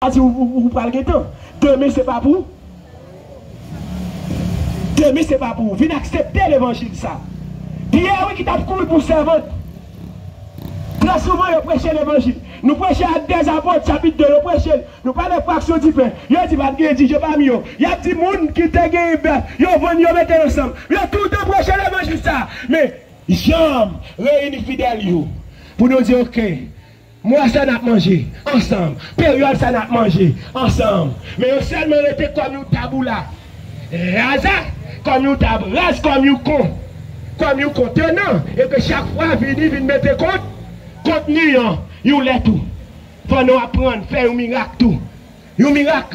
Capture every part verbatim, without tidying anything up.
Sa di ou, ou, ou pral gen tan. Demen se pa pou ou. Demen se pa pou ou. Vin aksepte levanjil sa. Pyè wi ki t ap kouri pou sèvant. Trè souvan yo preche levanjil. Nou preche Actes des Apôtres chapit de, yo preche l. Nou pale fraksyon dipen. Yo di pa t gen dirijan pami yo. Y ap di moun ki te gen bèf, yo vann yo mete ansanm. Yo toutan preche levanjil sa. Men janm reyini fidèl yo pou nou di, oke, mwa sa n ap manje ansanm. Peryòd sa n ap manje ansanm. Men yo sèlman rete kòm yon tabula rasa, kòm yon tab raz, kòm yon kon, kòm yon kontenan. E ke chak fwa vini, vin mete kont, kontni an, yon lè tou. Fò nou aprann fè yon mirak tou. Yon mirak.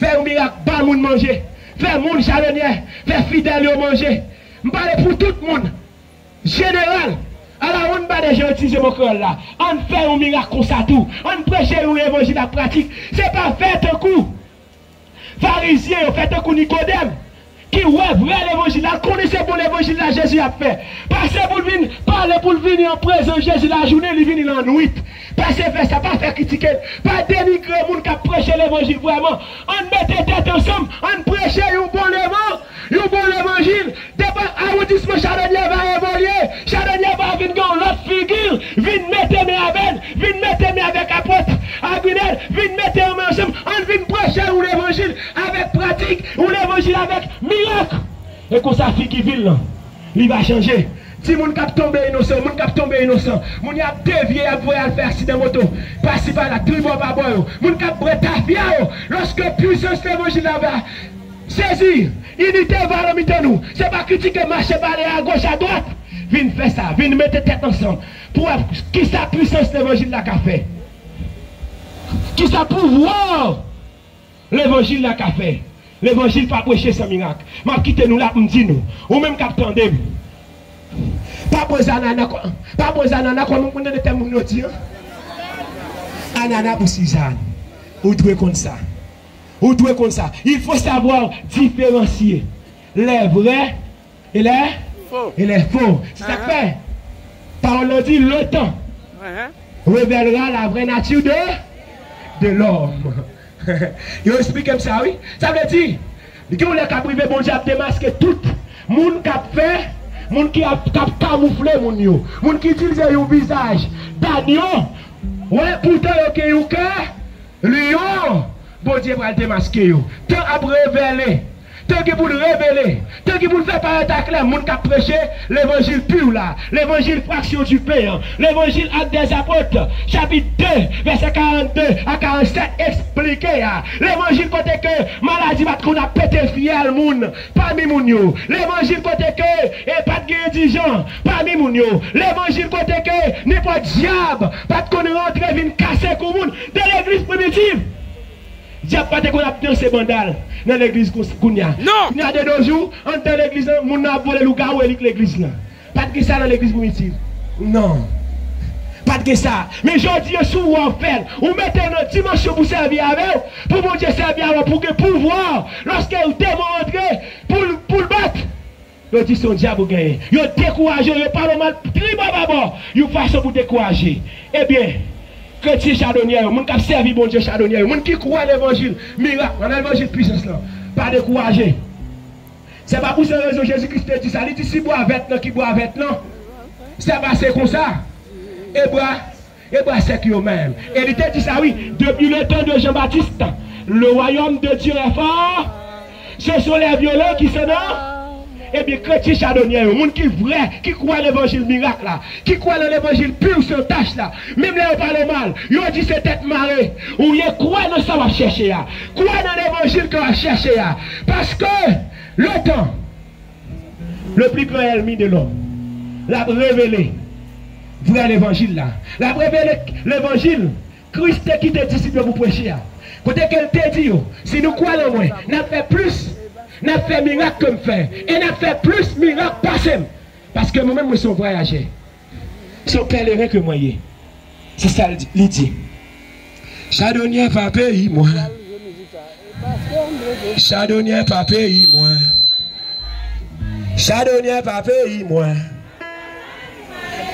Fè yon mirak, ba moun manje. Fè moun chadonyè, fè fidèl yo manje. M pale pou tout moun. Jeneral, a la wonn ba de jan itilize mo kreyòl la. Ann fè yon mirak konsa tou. Ann preche yon levanjil ak pratik. Se pa fè tankou Farizyen yo, fè tankou Nikodèm, ki wè vrè levanjil la, konnen se bon levanjil la Jezi ap fè. Pase pou l vin pale, pou l vini an prezans Jezi lajounen, li vini lannwit. Pase fè sa, pa fè kritike l, pa denigre moun k ap preche levanjil vrèman. Ann mete tèt ansanm, ann preche yon bon levan-, yon bon levanjil. Depi awondisman Chadonyè va evolye, Chadonyè va vin gen yon lòt figi, vin mete men avè n, vin mete men avèk apot Agrinèl, vin mete men ansanm, ann vin preche yon levanjil avèk pratik, yon levanjil avèk mirak. E konsa figi vil lan, li va chanje. Timoun k ap tonbe inosan, moun k ap tonbe inosan, moun y ap devye, y ap voye al fè aksidan moto, pasi pala, tribò pabò yo, moun k ap bwè tafya yo, lòske pwisans levanjil la va sezi, inite va nan mitan nou. Se pa kritike, mache pale agoch adwat. Vin fè sa, vin mete tèt ansanm pou wè kisa pwisans levanjil la ka fè. Kisa pouvwa levanjil la ka fè. Levanjil pa preche san mirak. M ap kite nou la pou m di nou, ou menm k ap tande m, pa bwè zanana kò-, pa bwè zanana kòm moun tande tèm moun yo di an. Anana pou Sizàn. Ou dwe konn sa. Ou dwe konn sa. Il faut savoir différencier les vrais et les faux. Et les faux. Se sa k fè pawòl la di, le temps révèlera la vraie nature de, de l'homme. Yo eksplike m sa, wi. Sa vle di, gen yon lè k ap rive, Bondye ap demaske tout moun k ap fè, moun ki ap, k ap kamoufle moun yo, moun ki itilize yon vizaj danyo, wè, poutan yo gen yon kè lyon. Bondye pral demaske yo. Tan ap revele. Tan gen pou l revele. Tan gen pou l fè parèt aklè moun k ap preche levanjil pi la, levanjil fraksyon dipen an, levanjil Actes des Apôtres, chapit de, vèsè karannde a karannsèt, eksplike a. Levanjil kote ke maladi pa t konn ap pete fyèl moun pami moun yo. Levanjil kote ke, e, pa t gen endijan pami moun yo. Levanjil kote ke nenpòt dyab pa t konn rantre vin kase kou moun. De legliz primitiv, dyab pa te konn ap danse banda l nan legliz kous-, kounye a. Non! Kounye a, de nos jours, anndan legliz lan, moun nan ap vole lougawou e li k legliz lan. Pa t gen sa nan legliz primitiv. Non. Pa t gen sa. Men jodi a, si w wè w fè l, ou mete w nan dimansyon pou sèvi avè w, pou Bondye sèvi avè w, pou gen pouvwa, lòske yon demon rantre, pou l, pou l bat. Yo di se yon dyab ou genyen. Yo dekouraje w, yo pale w mal, tribò babò, yon fason pou dekouraje. Ebyen, kretyen chadonyè yo, moun k ap sèvi Bondye chadonyè yo, moun ki kwè levanjil mirak, nan levanjil pwisans lan, pa dekouraje. Se pa pou sa rezon Jezi Kris te di sa, li di si bwa vèt lan ki bwa vèt lan, se pase konsa, e bwa e bwa sèk yo menm. E li te di sa, wi, depuis le temps de Jean-Baptiste, le royaume de Dieu est fort. Ce sont les violents qui sont dans. Ebyen, kretyen chadonyè yo, moun ki vrè, ki kwè levanjil mirak la, ki kwè nan levanjil pi san tach la, menm lè yo pale w mal, yo di se tèt mare. Ou ye, kwè nan sa w ap chèche a. Kwè nan levanjil ke w ap chèche a. Paske le temps, le plus grand ennemi de l'homme, l ap revele vrè levanjil la. L ap revele levanjil Kris te kite disip yo pou preche a. Kote ke l te di yo, si nou kwè nan mwen, n ap fè plis, n ap fè mirak ke m fè, e n ap fè plis mirak pase m. Paske mwen menm, mwen se yon vwayajè. Se yon pèleren ke mwen ye. Se sa l di, li di. Chadonyè pa peyi mwen. Chadonyè pa peyi mwen. Chadonyè pa peyi mwen.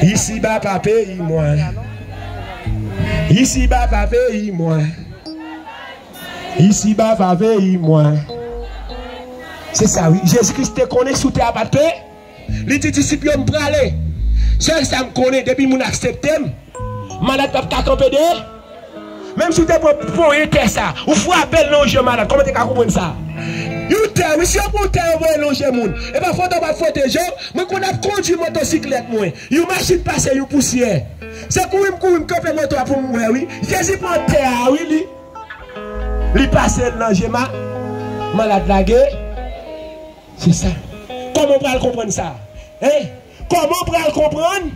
Isiba pa peyi mwen. Isiba pa peyi mwen. Isiba pa peyi mwen. Se sa wi. Jezi Kris te konnen sou tè a pa t pe. Li di disip yo, "M prale. Sèl sa m konnen, depi moun aksepte m, malad p ap ka kanpe de." Menm si w te pran ponyen tè sa, ou frape l nan yon je malad, kòman te ka konprann sa? Yon tè, wi, si yo pran yon tè, yo voye l nan je moun. E pafwa, w ap fwote je w, mwen konn ap kondui motosiklèt mwen. Yon machin pase, yon pousyè. Se kouri m kouri m kanpe moto a pou m wè, wi. Jezi pran tè a, wi, li. Li pase l nan je ma-, malad la gen. Se sa. Kòman w pral konprann sa? Hein? Kòman w pral konprann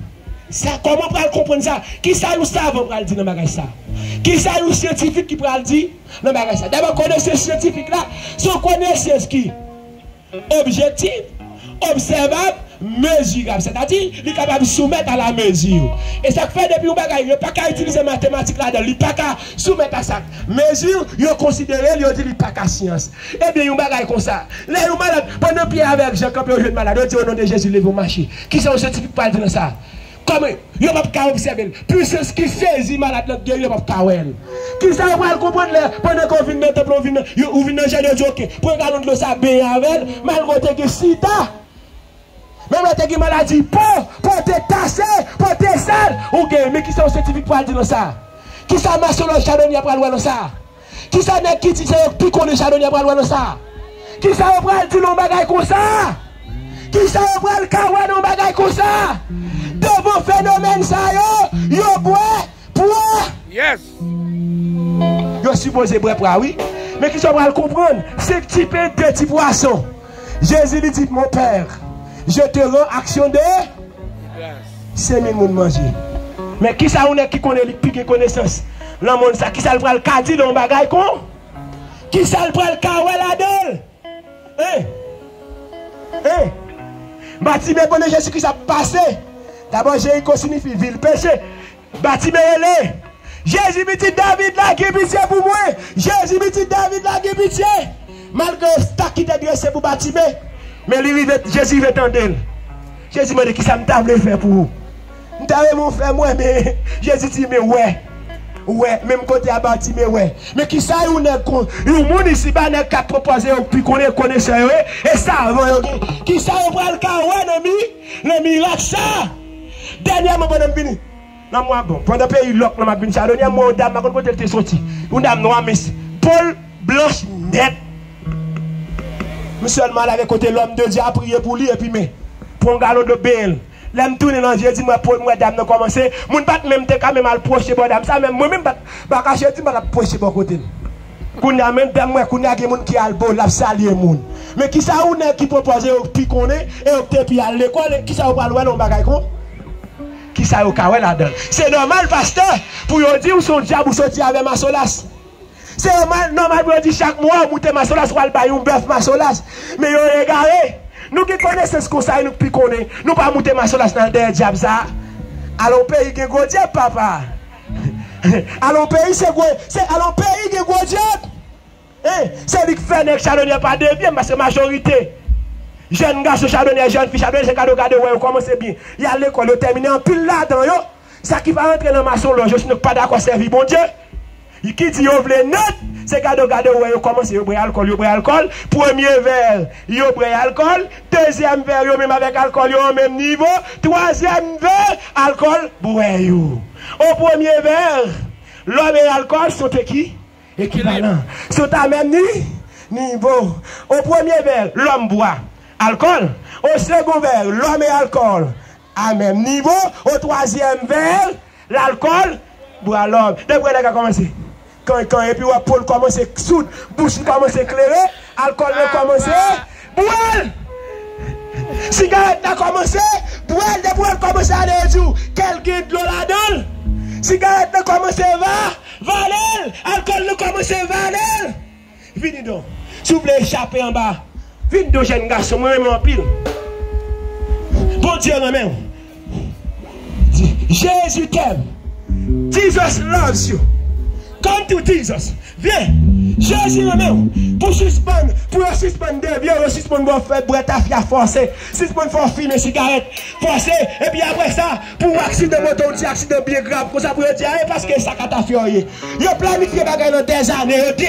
sa? Kòman w pral konprann sa? Kisa yon savan pral di nan bagay sa? Kisa yon syantifik ki pral di nan bagay sa? Dabò, konesans syantifik la, se yon konesans ki objektif, obsèvab, mezirab. Sètadi, li kapab soumèt a la mezi. E sa k fè depi yon bagay, yo pa ka itilize matematik ladan l, li pa ka soumèt a sa. Mezi, yo konsidere l, yo di li pa ka syans. Ebyen, yon bagay konsa. Lè yon malad, pandan Pyè avèk Jan kanpe, yo jwenn malad, yo di, "O non de Jezi, leve w mache." Kisa yon syantifik pral di nan sa? Kòman yo p ap ka obsève l? Pwisans ki sezi malad lan, k geri, yo p ap ka wè l. Kisa yo pral konprann lè, pandan ke w vin nan tanp lan, ou vin nan, yo, ou vin nan jaden, yo di, "Oke, pran galon dlo sa, benyen avè l," malgre w te gen sida? Menm lè w te gen maladi po, po te kase, po te sal, ou gen. Men kisa yon syantifik pral di nan sa? Kisa masonlòj chadonyè pral wè nan sa? Kisa nèg ki di se yo k pi konnen chadonyè pral wè nan sa? Kisa yo pral di nan yon bagay konsa? Kisa yo pral ka wè nan yon bagay konsa? Devan fenomèn sa yo, yo bwè pwa. Yes. Yo sipoze bwè pwa, wi. Men kisa yo pral konprann? Senk ti pen, de ti pwason. Jezi li di, "Mon Père, je te rends action de." Yes. Senk mil moun manje. Men kisa yon nèg ki konnen li pi gen konesans nan monn sa, kisa l pral ka di nan yon bagay kon? Kisa l pral ka wè ladan l? Hein? Hein? Batime, pandan Jezi Kris ap pase, dabò, Jeriko siyifi vil peche. Batime rele, "Jezi, pitit David la, gen pitye pou mwen! Jezi, pitit David la, gen pitye!" Malgre yo tak ki te drese pou Batime, men li rive, Jezi rive tande l. Jezi mande, "Kisa m ta vle fè pou ou?" "M ta renmen w fè m wè," men Jezi di, "Men wè, wè, menm kote a Batime wè." Men kisa yon nèg kon, yon moun isiba, nèg k ap pwopoze yo pi konnen, konesè yo ye, e savan yo gen, kisa yo pral ka wè nan mi, nan mirak sa? Dènyèman, pandan m vini, nan mwa, bon, pandan peyi lòk lan m ap vin Chadonyè, m wè yon dam, m pa konn kote l te soti. Yon dam nwa, men po l blanch nèt. M sèlman al avèk kote lòm de Dye a priye pou li, epi men, pran yon galon dlo benyen l. Lè m tounen nan je di m, m wè po, m wè dam nan kòmanse, moun pa t menm te ka menm al pwoche bò dam sa, menm mwen menm pa t, pa kache di m pa t ap pwoche bò kote l. Kounye a, menm dam mwen, kounye a gen moun ki al bo, l ap salye moun. Men kisa yon nèg ki pwopoze yo pi konnen, e yo te pi al lekòl, e kisa yo pral wè nan yon bagay kon? Kisa yo ka wè ladan l? Se nòmal, pastè, pou yo di w se yon dyab ou soti avè Masolas. Se nòmal, nòmal pou yo di chak mwa w moute Masolas, w al bay yon bèf Masolas. Men yo egare. Nou gen konesans konsa, e nou k pi konnen. Nou pa moute Masolas nan dèyè dyab sa a. Alon peyi gen gwo dyab, papa. Alon peyi se gwo, se alon peyi gen gwo dyab. Hein, se li k fè nèg Chadonyè pa devye, paske majorite jèn gason Chadonyè, jèn fi Chadonyè, se gade w gade wè yo kòmanse byen. Y al lekòl, yo tèmine anpil ladan yo. Sa ki pa rantre nan masonlòj yo, sinon k pa dakò sèvi Bondye, ki di yo vle nèt, se gade w gade wè yo kòmanse, yo bwè alkòl, yo bwè alkòl. Premye vè, yo bwè alkòl. Dezyèm vè, yo menm avèk alkòl, yo an menm nivo. Twazyèm vè, alkòl bwè yo. O premye vè, lòm e alkòl sont éki-, équivalents. Sont à même ni-, niveau. O premye vè, lòm bwè alkòl. O segon vè, lòm e alkòl à même niveau. O twazyèm vè, lalkòl bwè lòm. Depi nèg la kòmanse kankan, epi w ap po l kòmanse soud, bouch li kòmanse klere, alkòl la kòmanse bwè l. Sigarèt la kòmanse bwè l, depi w ap kòmanse ale, yo di w kè l gen dlo ladan l. Sigarèt la kòmanse va, vale l, alkòl la kòmanse vale l. Vini don. Si w vle echape anba, vini don, jèn gason, mwen renmen w anpil. Bondye renmen w. Jésus t'aime. Jesus loves you. Come to Jesus. Vyen. Jezi renmen w. Pou sispann, pou yo sispann devye w, yo sispann ba w fè bwè tafya fòse, sispann fè w fimen sigarèt fòse, epi apre sa, pou w aksidan moto, w ti aksidan byen grav konsa, pou yo di, a, e paske sa ka tafya w ye. Yo planifye bagay lan dèzane, yo de